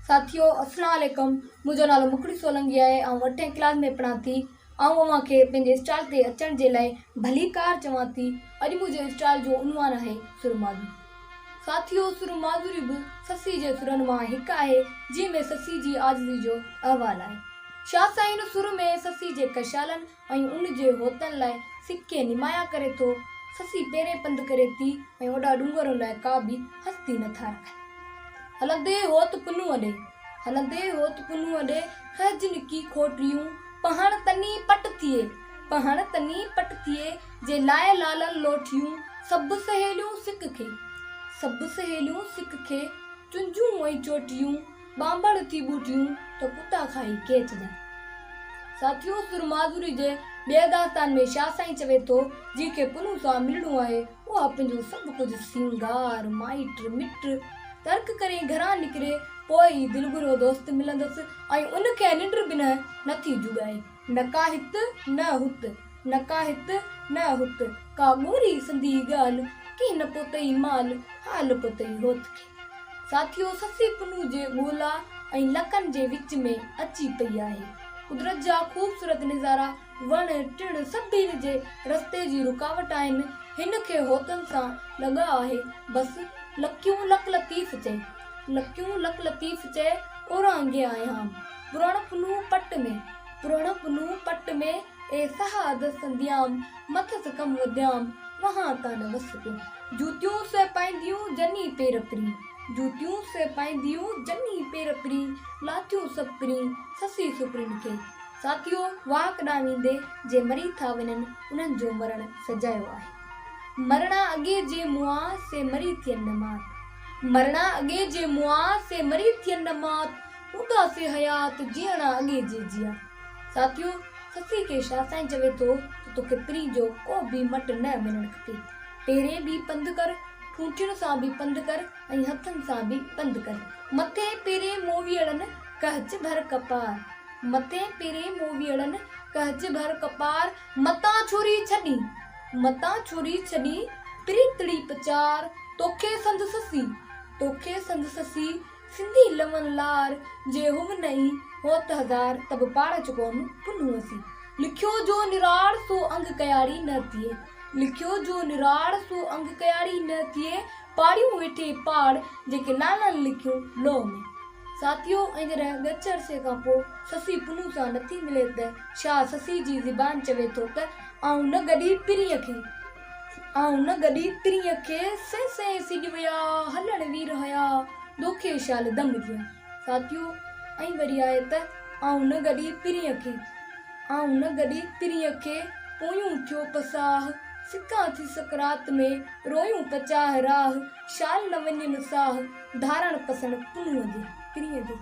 ساٿيو اسلام عليڪم منهنجو نالو مکڙي سولنگي آهي آئون اٺين ڪلاس ۾ پڙهان ٿي آئون اوهان کي پنهنجي اسٽال تي اچڻ جي لاء ڀليڪار چوان ٿي اڄ منهنجي اسٽال جو عنوان آهي سر معذوري ساٿيو سر معذوري به سسي جي سرن مان هڪ آهي جنهن ۾ سسي جي عاجزي جو احوال آهي شاهه سائين هن سر ۾ سسي جي ڪشالن ۽ ان جي هوتن لاء سڪي نمايان ڪري ٿو. سسي پيرين پنڌ ڪري ٿي ۽ اوڏا ڏونگرن لاء ڪا به هستي نه ٿا رکن. هلندي هوت پنهونء ڏي، هلندي هوت پنهونء ڏي، کهج نڪي کوٽريون، پهڻ تني پٽ ٿئي، پهڻ تني پٽ ٿئي، جي لاء لالن لوٺيون، سڀ سهيليون سڪ کي، سڀ سهيليون سڪ کي، چنجون ۽ چوٽيون، ٻانڀڻ ٿي ٻوٽيون ته ڪتا کائي ڪيچ جا. ساٿيو سر معذوري جي ٻئي داستان ۾ شاهه سائين چوي ٿو جنهن کي پنهون سان ملڻو آهي اها پنهنجو سڀ ڪجهه سينگار، مائٽ، مٽ ترڪ ڪري گهران نڪري پوء ئي دل گهريو دوست ملندس ۽ ان کي ننڊ بنهه نٿي جڳائي. نه ڪا هت نه هت، نه ڪا هت نه هت، ڪا ڳوري سندي ڳالهه، ڪنهن نه پوتئي مال، حال پوتئي هوت کي. ساٿيو سسي پنهون جي ڳولا ۽ لڪن جي وچ ۾ اچي پئي آهي. قدرت جا خوبصورت نظارا، وڻ ٽڻ سڀ هن جي رستي جي رڪاوٽ آهن. هن کي هوتن سان لڳاء آهي. بس لڪيون لڪ لطيف چئي، لڪيون لڪ لطيف چئي، اورانگهي آهيان. پرڻ پنهون پٽ ۾، پرڻ پنهون پٽ ۾، اي سهاد سنديام، مٿس ڪم وڌيام، وهان تان نه وس پيو. جوتيون سي پائينديون جني پير پرين، جوتيون سي پائينديون جني پير پرين، لاٿيون سڀ پرين، سسي سپرين کي. ساٿيو واهه ڪڏانهن ويندي، جي مري ٿا وڃن، انهن جو مرڻ سجايو آهي. مرڻا اڳي جي مئا، سي مري ٿين نه مات. مرڻا اڳي جي مئا، سي مري ٿين نه مات، هوندا سي حيات، جيئڻا اڳي جي جيئا. ساٿيو سسي کي شاهه سائين چوي ٿو ته توکي پرين جو ڪو به مٽ نه ملڻ کپي. پيرين به پنڌ ڪر، ٺونٺين سان به پنڌ ڪر ۽ هٿن سان به پنڌ ڪر. مٿين پيرين موويئڙن ڪهچ ڀر ڪپار. مٿين پيرين موويئڙن ڪهچ ڀر ڪپار، متان ڇوري ڇڏين، متان ڇوري ڇڏين، پريتڙي پچار، توکي سنڌ سسي، توکي سنڌ سسي، سنڌي لون لار، جي هو نه ئي هوت هزار، ته به پاڙ چڪون پنهون اسين. لکيو جو نراڙ سو انگ ڪياڙي نه ٿئي، لکيو جو نراڙ سو انگ ڪياڙي نه ٿئي، پاڙيون ويٺي پاڙ، جيڪي لالن لکيون لوهه ۾. ساٿيو ۽ جڏهن ڳچ عرصي کان پوء سسي پنهون سان نٿي ملي ته شاهه سسي جي زبان چوي ٿو ته، آئون نه گڏي پرينء کي. آئون نه گڏي پرينء کي، سين سين سڄ ويا، هلڻ وير هيا، دوکي شال دم جيان. ساٿيو ۽ وري آهي ته، آئون نه گڏي پرينء کي، آئون نه گڏي پرينء کي، پويون ٿيو پساهه، سڪان ٿي سڪرات ۾، رويون پچاهه راهه، شال نه وڃيم ساهه، ڌارڻ پسڻ پنهونء جي، پرينء جي.